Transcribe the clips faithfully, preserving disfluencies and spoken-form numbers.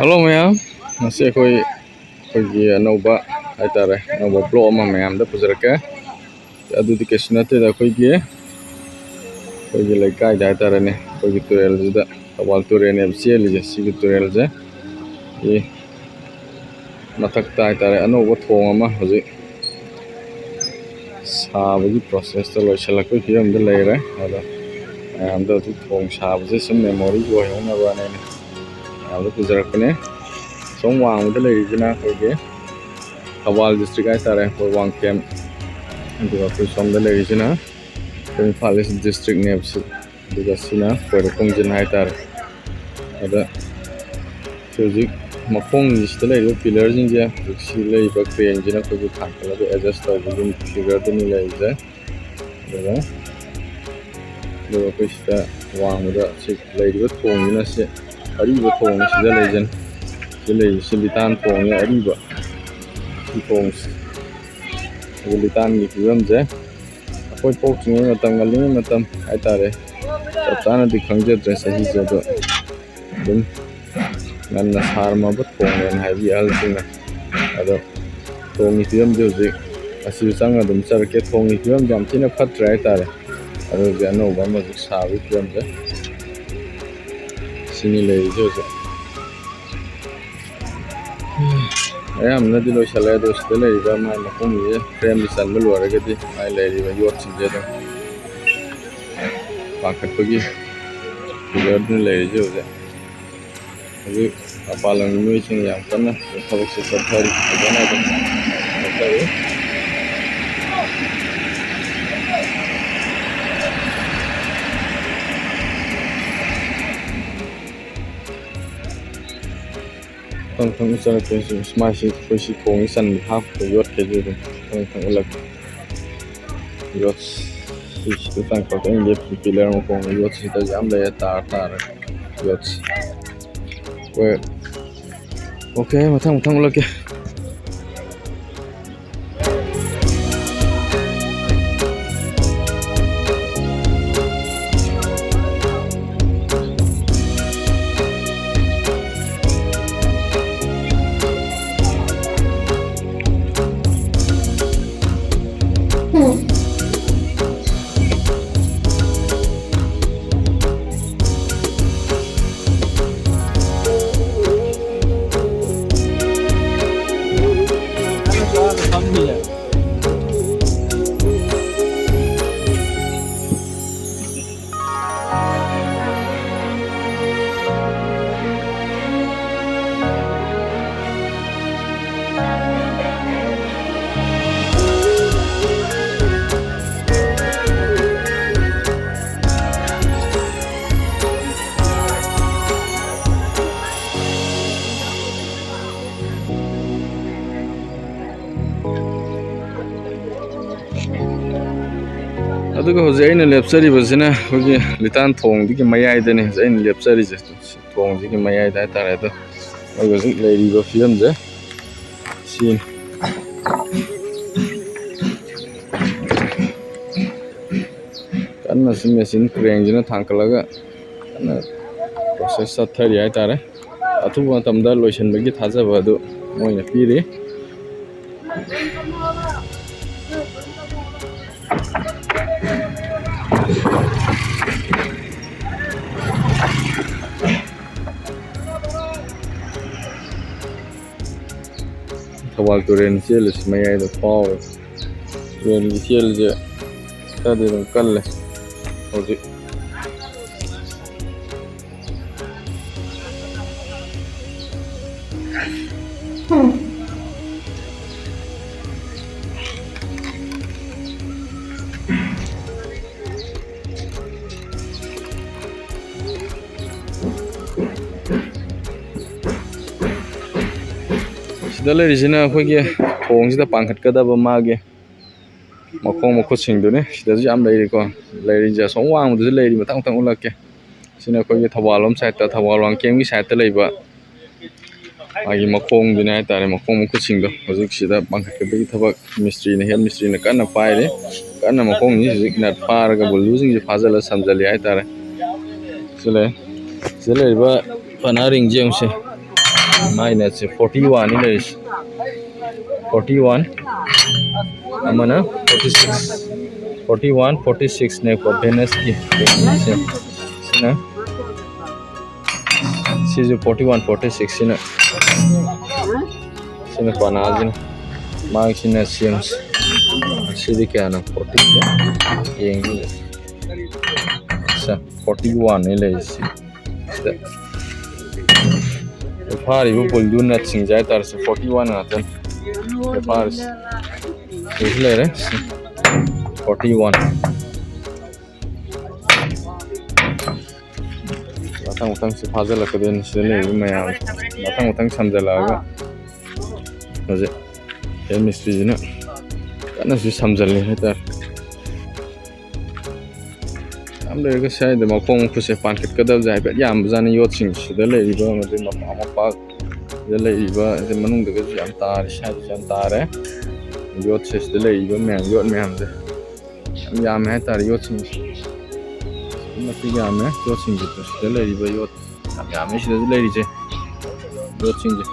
Hello ꯃꯌꯥꯝ, ꯉꯁꯤ ꯑꯩꯈꯣꯏ ꯑꯩꯈꯣꯏꯒꯤ ꯑꯅꯧꯕ ꯍꯥꯏꯇꯥꯔꯦ, ꯑꯅꯧꯕ ꯕ꯭ꯂꯣꯛ ꯑꯃ ꯃꯌꯥꯝꯗ ꯄꯨꯖꯔꯛꯀꯦ꯫ ꯑꯗꯨꯗꯤ ꯀꯩꯁꯨ ꯅꯠꯇꯦꯗ, ꯑꯩꯈꯣꯏꯒꯤ ꯑꯩꯈꯣꯏꯒꯤ ꯂꯩꯀꯥꯏꯗ ꯍꯥꯏꯇꯥꯔꯦꯅꯦ, ꯑꯩꯈꯣꯏꯒꯤ ꯇꯨꯔꯦꯜꯁꯤꯗ, ꯊꯧꯕꯥꯜ ꯇꯨꯔꯦꯜꯅꯦꯕ ꯆꯦꯜꯂꯤꯁꯦ꯫ ꯁꯤꯒꯤ ꯇꯨꯔꯦꯜꯁꯦ ꯁꯤ ꯃꯊꯛꯇ ꯍꯥꯏꯇꯥꯔꯦ, ꯑꯅꯧꯕ ꯊꯣꯡ ꯑꯃ ꯍꯧꯖꯤꯛ ꯁꯥꯕꯒꯤ ꯄ꯭ꯔꯣꯁꯦꯁꯇ ꯂꯣꯏꯁꯤꯜꯂꯛꯄꯒꯤ ꯐꯤꯕꯝꯗ ꯂꯩꯔꯦ꯫ ꯑꯗꯣ ꯃꯌꯥꯝꯗ ꯍꯧꯖꯤꯛ ꯊꯣꯡ ꯁꯥꯕꯁꯦ ꯁꯨꯝ ꯃꯦꯃꯣꯔꯤꯒꯤ ꯑꯣꯏꯍꯧꯅꯕꯅꯦꯅ ꯃꯌꯥꯝꯗ ꯄꯨꯖꯔꯛꯄꯅꯦ꯫ ꯁꯣꯝ ꯋꯥꯡꯃꯗ ꯂꯩꯔꯤꯁꯤꯅ ꯑꯩꯈꯣꯏꯒꯤ ꯊꯧꯕꯥꯜ ꯗꯤꯁꯇ꯭ꯔꯤꯛ ꯍꯥꯏꯇꯥꯔꯦ, ꯑꯩꯈꯣꯏ ꯋꯥꯡꯈꯦꯝ꯫ ꯑꯗꯨꯒ ꯑꯩꯈꯣꯏ ꯁꯣꯝꯗ ꯂꯩꯔꯤꯁꯤꯅ ꯑꯩꯈꯣꯏ ꯏꯝꯐꯥꯜ ꯏꯁ ꯗꯤꯁꯇ꯭ꯔꯤꯛꯅꯦꯕ ꯁꯤ꯫ ꯑꯗꯨꯒ ꯁꯤꯅ ꯀꯣꯏꯔꯣꯛ ꯈꯣꯡꯖꯤꯟ ꯍꯥꯏꯇꯥꯔꯦ꯫ ꯑꯗ ꯁꯤ ꯍꯧꯖꯤꯛ ꯃꯈꯣꯡꯁꯤꯗ ꯂꯩꯔꯤꯕ ꯄꯤꯂꯔꯁꯤꯡꯁꯦ ꯍꯧꯖꯤꯛ ꯁꯤ ꯂꯩꯔꯤꯕ ꯀ꯭ꯔꯦꯟꯁꯤꯅ ꯑꯩꯈꯣꯏꯒꯤ ꯊꯥꯡꯒꯠꯂꯒ ꯑꯦꯗꯖꯁ ꯇꯧꯕꯒꯤ ꯐꯤꯒꯔꯗꯨꯅꯤ ꯂꯩꯔꯤꯁꯦ꯫ ꯑꯗꯨꯒ ꯑꯗꯨꯒ ꯑꯩꯈꯣꯏ ꯁꯤꯗ ꯋꯥꯡꯃꯗ ꯁꯤ ꯂꯩꯔꯤꯕ ꯊꯣꯡꯁꯤꯅ ꯁꯤ ꯑꯔꯤꯕ ꯊꯣꯡꯅꯤ꯫ ꯁꯤꯗ ꯂꯩꯖꯩ, ꯁꯤ ꯂꯩꯔꯤꯁꯤ ꯂꯤꯇꯥꯟ ꯊꯣꯡꯅꯤ ꯑꯔꯤꯕ꯫ ꯁꯤ ꯊꯣꯡꯁꯤ ꯑꯗꯨ ꯂꯤꯇꯥꯟꯒꯤ ꯐꯤꯕꯝꯁꯦ ꯑꯩꯈꯣꯏ ꯄꯣꯛꯇ꯭ꯔꯤꯉꯩ ꯃꯇꯝ, ꯉꯜꯂꯤꯉꯩ ꯃꯇꯝ ꯍꯥꯏꯇꯥꯔꯦ, ꯆꯞ ꯆꯥꯅꯗꯤ ꯈꯪꯖꯗ꯭ꯔꯦ ꯆꯍꯤꯁꯦ, ꯑꯗꯣ ꯑꯗꯨꯝ ꯉꯟꯅ ꯁꯥꯔꯝꯃꯕ ꯊꯣꯡꯅꯦꯅ ꯍꯥꯏꯕꯤ ꯑꯍꯜꯁꯤꯡꯅ꯫ ꯑꯗꯣ ꯊꯣꯡꯒꯤ ꯐꯤꯕꯝꯁꯦ ꯍꯧꯖꯤꯛ ꯑꯁꯤꯁꯨ ꯆꯪꯉ ꯑꯗꯨꯝ ꯆꯠꯂꯛꯀꯦ꯫ ꯊꯣꯡꯒꯤ ꯐꯤꯕꯝꯁꯦ ꯌꯥꯝ ꯊꯤꯅ ꯐꯠꯇ꯭ꯔꯦ ꯍꯥꯏꯇꯥꯔꯦ꯫ ꯑꯗꯨ ꯍꯧꯖꯤꯛ ꯑꯅꯧꯕ ꯑꯃ ꯍꯧꯖꯤꯛ ꯁꯥꯕꯒꯤ ꯐꯤꯕꯝꯁꯦ ꯁꯤꯅꯤ ꯂꯩꯔꯤꯁꯦ ꯍꯧꯖꯤꯛ꯫ ꯑꯌꯥꯝꯕꯅꯗꯤ ꯂꯣꯏꯁꯤꯜꯂꯦ, ꯑꯗꯣ ꯁꯤꯗ ꯂꯩꯔꯤꯕ ꯃꯥꯏ ꯃꯈꯣꯡꯁꯦ ꯐ꯭ꯔꯦꯝꯁꯦ ꯆꯟꯕ ꯂꯣꯏꯔꯒꯗꯤ ꯃꯥꯏ ꯂꯩꯔꯤꯕ ꯌꯣꯠꯁꯤꯡꯁꯦ ꯑꯗꯨꯝ ꯄꯥꯈꯠꯄꯒꯤ ꯐꯤꯕꯝꯗ ꯂꯩꯔꯤꯁꯦ ꯍꯧꯖꯤꯛ꯫ ꯍꯧꯖꯤꯛ ꯃꯄꯥꯟ ꯂꯝꯒꯤ ꯃꯤꯑꯣꯏꯁꯤꯡ ꯌꯥꯝ ꯀꯟꯅ ꯊꯕꯛꯁꯦ ꯆꯠꯊꯔꯤ, ꯐꯖꯅ ꯑꯗꯨꯝ ꯆꯠꯊꯔꯤ꯫ ꯃꯊꯪ ꯃꯊꯪ ꯆꯠꯂꯛꯀꯦ꯫ ꯁꯤ ꯃꯥꯏꯁꯤ ꯑꯩꯈꯣꯏ ꯁꯤ ꯊꯣꯡꯁꯤ ꯆꯟꯕ ꯍꯥꯞꯄ ꯌꯣꯠꯈꯩꯁꯦ ꯑꯗꯨꯝ ꯃꯊꯪ ꯃꯊꯪ ꯎꯠꯂꯛꯀꯦ꯫ ꯌꯣꯠ ꯁꯤꯁꯤꯗ ꯆꯪꯈꯠꯂꯛꯄ ꯑꯩꯅ ꯂꯦꯞꯄꯤ ꯄꯤꯂꯔ ꯃꯈꯣꯡꯗ ꯌꯣꯠꯁꯤꯗ ꯌꯥꯝ ꯂꯩꯔꯦ, ꯇꯥꯔ ꯇꯥꯔ ꯌꯣꯠꯁꯤ꯫ ꯍꯣꯏ, ꯑꯣꯀꯦ, ꯃꯊꯪ ꯃꯊꯪ ꯎꯠꯂꯛꯀꯦ꯫ ꯑꯗꯨꯒ ꯍꯧꯖꯤꯛ ꯑꯩꯅ ꯂꯦꯞꯆꯔꯤꯕꯁꯤꯅ ꯑꯩꯈꯣꯏꯒꯤ ꯂꯤꯇꯥꯟ ꯊꯣꯡꯗꯨꯒꯤ ꯃꯌꯥꯏꯗꯅꯤ ꯍꯧꯖꯤꯛ ꯑꯩꯅ ꯂꯦꯞꯆꯔꯤꯁꯦ꯫ ꯊꯣꯡꯁꯤꯒꯤ ꯃꯌꯥꯏꯗ ꯍꯥꯏꯇꯥꯔꯦ꯫ ꯑꯗꯣ ꯑꯩꯈꯣꯏ ꯍꯧꯖꯤꯛ ꯂꯩꯔꯤꯕ ꯐꯤꯕꯝꯁꯦ ꯁꯤꯅꯤ꯫ ꯀꯟꯅ ꯁꯤ ꯃꯦꯆꯤꯟ ꯀ꯭ꯔꯦꯟꯁꯤꯅ ꯊꯥꯡꯒꯠꯂꯒ ꯀꯟꯅ ꯄ꯭ꯔꯣꯁꯦꯁ ꯆꯠꯊꯔꯤ ꯍꯥꯏꯇꯥꯔꯦ꯫ ꯑꯊꯨꯕ ꯃꯇꯝꯗ ꯂꯣꯏꯁꯤꯟꯕꯒꯤ ꯊꯥꯖꯕ ꯑꯗꯨ ꯃꯣꯏꯅ ꯄꯤꯔꯤ꯫ ꯊꯧꯕꯥꯜ ꯇꯨꯔꯦꯜ ꯆꯦꯜꯂꯤꯁꯤ ꯃꯌꯥꯏꯗ ꯐꯥꯎꯔꯦ꯫ ꯇꯨꯔꯦꯜꯒꯤ ꯏꯆꯦꯜꯁꯦ ꯈꯔꯗꯤ ꯑꯗꯨꯝ ꯀꯜꯂꯦ ꯍꯧꯖꯤꯛ꯫ ꯁꯤꯗ ꯂꯩꯔꯤꯁꯤꯅ ꯑꯩꯈꯣꯏꯒꯤ ꯊꯣꯡꯁꯤꯗ ꯄꯥꯟꯈꯠꯀꯗꯕ ꯃꯥꯒꯤ ꯃꯈꯣꯡ ꯃꯈꯨꯠꯁꯤꯡꯗꯨꯅꯤ꯫ ꯁꯤꯗꯁꯨ ꯌꯥꯝ ꯂꯩꯔꯤꯀꯣ꯫ ꯂꯩꯔꯤꯁꯦ ꯑꯁꯣꯝ ꯋꯥꯡꯃꯗꯁꯨ ꯂꯩꯔꯤ, ꯃꯊꯪ ꯃꯊꯪ ꯎꯠꯂꯛꯀꯦ꯫ ꯁꯤꯅ ꯑꯩꯈꯣꯏꯒꯤ ꯊꯧꯕꯥꯜ ꯂꯣꯝ ꯁꯥꯏꯠꯇ, ꯊꯧꯕꯥꯜ ꯋꯥꯡꯈꯦꯝꯒꯤ ꯁꯥꯏꯠꯇ ꯂꯩꯕ ꯃꯥꯒꯤ ꯃꯈꯣꯡꯗꯨꯅꯤ ꯍꯥꯏꯇꯥꯔꯦ꯫ ꯃꯈꯣꯡ ꯃꯈꯨꯠꯁꯤꯡꯗꯣ ꯍꯧꯖꯤꯛ ꯁꯤꯗ ꯄꯥꯟꯈꯠꯀꯗꯕꯒꯤ ꯊꯕꯛ ꯃꯤꯁꯇ꯭ꯔꯤꯅ, ꯍꯦꯠ ꯃꯤꯁꯇ꯭ꯔꯤꯅ ꯀꯟꯅ ꯄꯥꯏꯔꯤ꯫ ꯀꯟꯅ ꯃꯈꯣꯡꯁꯤ ꯍꯧꯖꯤꯛ ꯅꯠ ꯐꯥꯔꯒ ꯕꯨꯜꯗꯨꯁꯤꯡꯁꯦ ꯐꯥꯖꯤꯜꯂ ꯁꯝꯖꯜꯂꯤ ꯍꯥꯏꯇꯥꯔꯦ꯫ ꯁꯤ ꯂꯩ꯫ ꯁꯤꯗ ꯂꯩꯔꯤꯕ ꯄꯅꯥ ꯔꯤꯡꯁꯦ ꯌꯦꯡꯉꯨꯁꯦ꯫ ꯃꯥꯏ ꯅꯠꯁꯦ ꯐꯣꯔꯇꯤ ꯋꯥꯟꯅꯤ ꯂꯩꯔꯤꯁꯦ꯫ ꯐꯣꯔꯇꯤ ꯋꯥꯟ, ꯑꯃꯅ forty six. Forty one, forty ꯁꯤꯛꯁꯅꯦꯀꯣ ꯚꯦꯅꯁꯀꯤ ꯁꯦ꯫ ꯁꯤꯅ, ꯁꯤꯁꯨ ꯐꯣꯔꯇꯤ ꯋꯥꯟ, ꯐꯣꯔꯇꯤ ꯁꯤꯛꯁꯁꯤꯅ, ꯁꯤꯅ ꯄꯅꯥꯁꯤꯅ, ꯃꯥꯒꯤꯁꯤꯅ ꯁꯦꯝꯁꯦ꯫ ꯁꯤꯗꯤ ꯀꯌꯥꯅꯣ? ꯐꯣꯔꯇꯤ ꯌꯦꯡꯁꯤ꯫ ꯁꯦ, ꯐꯣꯔꯇꯤ ꯋꯥꯟꯅꯤ ꯂꯩꯔꯤꯁꯤ꯫ ꯁꯤꯗ ꯐꯥꯔꯤꯕ ꯕꯨꯜꯗꯨ ꯅꯠꯁꯤꯡꯁꯦ ꯍꯥꯏꯇꯥꯔꯦ, ꯁꯤ ꯐꯣꯔꯇꯤ ꯋꯥꯟ ꯉꯥꯛꯇꯅꯤ꯫ ꯁꯤꯗ ꯐꯥꯔꯤꯁꯤ꯫ ꯁꯤꯁꯨ ꯂꯩꯔꯦ, ꯁꯤ ꯐꯣꯔꯇꯤ ꯋꯥꯟ꯫ ꯃꯊꯪ ꯃꯊꯪ ꯁꯤ ꯐꯥꯖꯤꯜꯂꯛꯀꯗꯣꯏꯅꯤ꯫ ꯁꯤꯗ ꯂꯩꯔꯤꯕ ꯃꯌꯥꯝꯁꯦ ꯃꯊꯪ ꯃꯊꯪ ꯁꯝꯖꯜꯂꯛꯑꯒ ꯍꯧꯖꯤꯛ ꯍꯦꯠ ꯃꯤꯁꯇ꯭ꯔꯤꯁꯤꯅ ꯀꯟꯅꯁꯨ ꯁꯝꯖꯜꯂꯤ ꯍꯥꯏꯇꯥꯔꯦ꯫ ꯌꯥꯝ ꯂꯩꯔꯒ ꯁ꯭ꯋꯥꯏꯗ ꯃꯈꯣꯡ ꯃꯈꯨꯠꯁꯦ ꯄꯥꯟꯈꯠꯀꯗꯕꯁꯦ ꯍꯥꯏꯐꯦꯠ ꯌꯥꯝꯕꯖꯥꯠꯅꯤ꯫ ꯌꯣꯠꯁꯤꯡ ꯁꯤꯗ ꯂꯩꯔꯤꯕ, ꯑꯃꯗꯤ ꯃꯄꯥ ꯃꯄꯥꯛ ꯁꯤꯗ ꯂꯩꯔꯤꯕ, ꯁꯤꯗ ꯃꯅꯨꯡꯗꯒꯁꯨ ꯌꯥꯝ ꯇꯥꯔꯦ, ꯁ꯭ꯋꯥꯏꯗꯁꯨ ꯌꯥꯝ ꯇꯥꯔꯦ꯫ ꯌꯣꯠꯁꯦ ꯁꯤꯗ ꯂꯩꯔꯤꯕ ꯃꯌꯥꯝ, ꯌꯣꯠ ꯃꯌꯥꯝꯁꯦ ꯌꯥꯝ ꯌꯥꯝꯃꯦ ꯍꯥꯏꯇꯥꯔꯦ꯫ ꯌꯣꯠꯁꯤꯡꯁꯦ ꯑꯗꯨꯛꯀꯤ ꯃꯇꯤꯛ ꯌꯥꯝꯃꯦ꯫ ꯌꯣꯠꯁꯤꯡꯁꯤꯗ ꯁꯤꯗ ꯂꯩꯔꯤꯕ ꯌꯣꯠ ꯌꯥꯝ ꯌꯥꯝꯃꯦ ꯁꯤꯗꯁꯨ ꯂꯩꯔꯤꯁꯦ꯫ ꯌꯣꯠꯁꯤꯡꯁꯦ꯫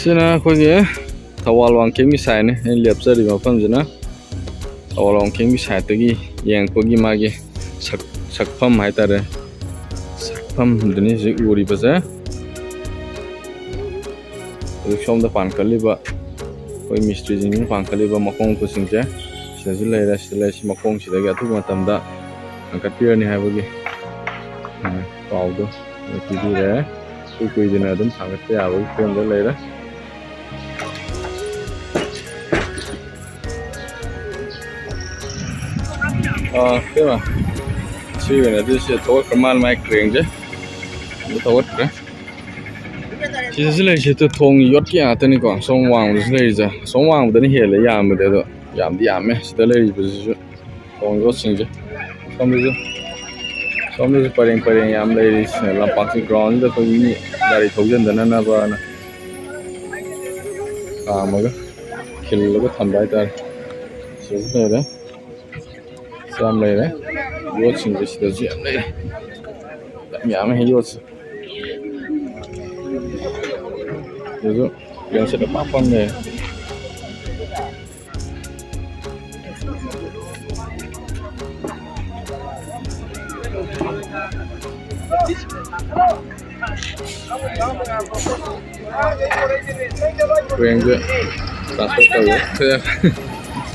ꯁꯤꯅ ꯑꯩꯈꯣꯏꯒꯤ ꯊꯧꯕꯥꯜ ꯋꯥꯡꯈꯦꯝꯒꯤ ꯁꯥꯏꯠꯅꯤ꯫ ꯑꯩꯅ ꯂꯦꯞꯆꯔꯤꯕ ꯃꯐꯝꯁꯤꯅ ꯊꯧꯕꯥꯜ ꯋꯥꯡꯈꯦꯝꯒꯤ ꯁꯥꯏꯠꯇꯒꯤ ꯌꯦꯡꯉꯛꯄꯒꯤ ꯃꯥꯒꯤ ꯁꯛ-, ꯁꯛꯐꯝ ꯍꯥꯏꯇꯥꯔꯦ꯫ ꯁꯛꯐꯝꯗꯨꯅꯤ ꯍꯧꯖꯤꯛ ꯎꯔꯤꯕꯁꯦ꯫ ꯍꯧꯖꯤꯛ ꯁꯣꯝꯗ ꯄꯥꯟꯈꯠꯂꯤꯕ ꯑꯩꯈꯣꯏ ꯃꯤꯁꯇ꯭ꯔꯤꯁꯤꯡꯁꯤꯅ ꯄꯥꯟꯈꯠꯂꯤꯕ ꯃꯈꯣꯡ ꯃꯈꯨꯠꯁꯤꯡꯁꯦ ꯁꯤꯗꯁꯨ ꯂꯩꯔꯦ꯫ ꯁꯤꯗ ꯂꯩꯔꯤꯁꯤ ꯃꯈꯣꯡꯁꯤꯗꯒꯤ ꯑꯊꯨꯕ ꯃꯇꯝꯗ ꯊꯥꯡꯒꯠꯄꯤꯔꯅꯤ ꯍꯥꯏꯕꯒꯤ, ꯑ, ꯄꯥꯎꯗꯣ ꯄꯤꯕꯤꯔꯦ꯫ ꯏꯀꯨꯏ ꯀꯨꯏꯗꯅ ꯑꯗꯨꯝ ꯊꯥꯡꯒꯠꯄ ꯌꯥꯕꯒꯤ ꯐꯤꯕꯝꯗ ꯂꯩꯔꯦ꯫ ꯑ, ꯀꯩꯅꯣ, ꯁꯤ ꯑꯣꯏꯅꯗꯤ ꯁꯤ ꯊꯧꯒꯠꯈ꯭ꯔ ꯃꯥꯜꯂꯦ, ꯃꯥꯏ ꯀ꯭ꯔꯦꯟꯁꯦ꯫ ꯑꯗꯨ ꯊꯧꯒꯠꯈ꯭ꯔꯦ꯫ ꯁꯤꯗꯁꯨ ꯂꯩꯔꯤꯁꯦ ꯊꯣꯡ ꯌꯣꯠꯀꯤ ꯉꯥꯛꯇꯅꯤꯀꯣ꯫ ꯁꯣꯝ ꯋꯥꯡꯃꯗꯁꯨ ꯂꯩꯔꯤꯁꯦ꯫ ꯁꯣꯝ ꯋꯥꯡꯃꯗꯅ ꯍꯦꯜꯂꯦ ꯌꯥꯝꯕꯗꯤ, ꯑꯗꯣ ꯌꯥꯝꯗꯤ ꯌꯥꯝꯃꯦ ꯁꯤꯗ ꯂꯩꯔꯤꯕꯁꯤꯁꯨ ꯊꯣꯡ ꯌꯣꯠꯁꯤꯡꯁꯦ꯫ ꯁꯣꯝꯗꯁꯨ, ꯁꯣꯝꯗꯁꯨ ꯄꯔꯦꯡ ꯄꯔꯦꯡ ꯌꯥꯝ ꯂꯩꯔꯤ꯫ ꯂꯝꯄꯥꯛꯁꯤ, ꯒ꯭ꯔꯥꯎꯟꯁꯤꯗ ꯑꯩꯈꯣꯏ ꯃꯤ ꯒꯥꯔꯤ ꯊꯧꯖꯤꯟꯗꯅꯅꯕꯅ ꯈꯥꯝꯃꯒ ꯈꯤꯜꯂꯒ ꯊꯝꯕ ꯍꯥꯏꯇꯥꯔꯦ꯫ ꯁꯤꯗꯁꯨ ꯂꯩꯔꯦ꯫ ꯁꯤ ꯌꯥꯝ ꯂꯩꯔꯦ꯫ ꯌꯣꯠꯁꯤꯡꯁꯦ ꯁꯤꯗꯁꯨ ꯌꯥꯝ ꯂꯩꯔꯦ꯫ ꯌꯥꯝ ꯌꯥꯝꯃꯦ ꯌꯣꯠꯁꯦ꯫ ꯁꯤꯗꯁꯨ ꯄꯦꯟꯁꯤꯜ ꯑꯄꯥꯛꯄ ꯑꯃ ꯂꯩꯔꯦ꯫ ꯇ꯭ꯔꯦꯟꯁꯦ ꯇ꯭ꯔꯥꯟꯁꯐꯔ ꯇꯧꯋꯦ꯫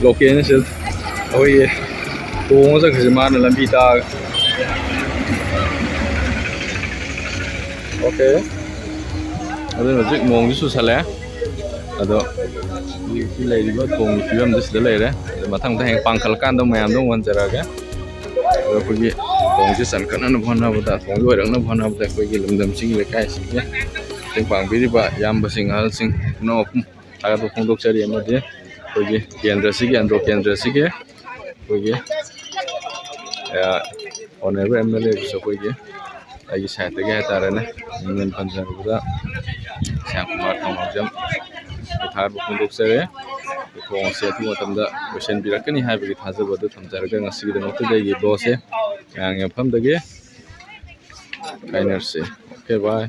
ꯂꯣꯀꯦꯜꯅ ꯁꯤꯗ ꯑꯩꯈꯣꯏꯒꯤ ꯇꯣꯡꯉ ꯆꯠꯈ꯭ꯔꯤꯁꯦ ꯃꯥꯅ ꯂꯝꯕꯤ ꯇꯥꯛꯑꯒ꯫ ꯑꯣꯀꯦ꯫ ꯑꯗꯨꯅ ꯍꯧꯖꯤꯛ ꯅꯣꯡꯁꯨ ꯆꯨꯁꯜꯂꯛꯑꯦ꯫ ꯑꯗꯣ ꯍꯧꯖꯤꯛ ꯂꯩꯔꯤꯕ ꯊꯣꯡꯒꯤ ꯐꯤꯕꯝꯗꯤ ꯁꯤꯗ ꯂꯩꯔꯦ꯫ ꯑꯗꯣ ꯃꯊꯪꯗ ꯍꯌꯦꯡ ꯄꯥꯡꯈꯠꯂꯀꯥꯟꯗ ꯃꯌꯥꯝꯗ ꯑꯃꯨꯛ ꯎꯍꯟꯖꯔꯛꯑꯒꯦ꯫ ꯑꯗꯣ ꯑꯩꯈꯣꯏꯒꯤ ꯊꯣꯡꯁꯦ ꯆꯟꯈꯠꯅꯅꯕ ꯍꯣꯠꯅꯕꯗ, ꯊꯣꯡꯁꯦ ꯑꯣꯏꯔꯛꯅꯕ ꯍꯣꯠꯅꯕꯗ ꯑꯩꯈꯣꯏꯒꯤ ꯂꯝꯗꯝꯁꯤꯒꯤ, ꯂꯩꯀꯥꯏꯁꯤꯒꯤ ꯃꯇꯦꯡ ꯄꯥꯡꯕꯤꯔꯤꯕ ꯏꯌꯥꯝꯕꯁꯤꯡ, ꯑꯍꯜꯁꯤꯡ ꯄꯨꯝꯅꯃꯛꯄꯨ ꯊꯥꯒꯠꯄ ꯐꯣꯡꯗꯣꯛꯆꯔꯤ꯫ ꯑꯃꯗꯤ ꯑꯩꯈꯣꯏꯒꯤ ꯀꯦꯟꯗ꯭ꯔꯁꯤꯒꯤ, ꯑꯟꯗ꯭ꯔꯣ ꯀꯦꯟꯗ꯭ꯔꯁꯤꯒꯤ ꯑꯩꯈꯣꯏꯒꯤ, ꯑ, honourable M L A ꯕꯨꯁꯨ ꯑꯩꯈꯣꯏꯒꯤ, ꯑꯩꯒꯤ side ꯇꯒꯤ ꯍꯥꯏꯇꯥꯔꯦꯅꯦ, ꯃꯤꯡ ꯑꯣꯏꯅ ꯄꯟꯖꯔꯕꯗ ꯁ꯭ꯌꯥꯝ ꯀꯨꯃꯥꯔ ꯊꯧꯅꯥꯎꯖꯝ ꯊꯥꯒꯠꯄ ꯐꯣꯡꯗꯣꯛꯆꯔꯤ꯫ ꯊꯣꯡ ꯑꯁꯤ ꯑꯊꯨꯕ ꯃꯇꯝꯗ ꯂꯣꯏꯁꯤꯟꯕꯤꯔꯛꯀꯅꯤ ꯍꯥꯏꯕꯒꯤ ꯊꯥꯖꯕ ꯑꯗꯨ ꯊꯝꯖꯔꯒ ꯉꯁꯤꯒꯤꯗꯃꯛꯇꯗꯤ ꯑꯩꯒꯤ vlog ꯁꯦ ꯃꯌꯥꯝꯒꯤ ꯃꯐꯝꯗꯒꯤ ꯀꯥꯏꯅꯔꯁꯤ꯫ Okay, bye꯫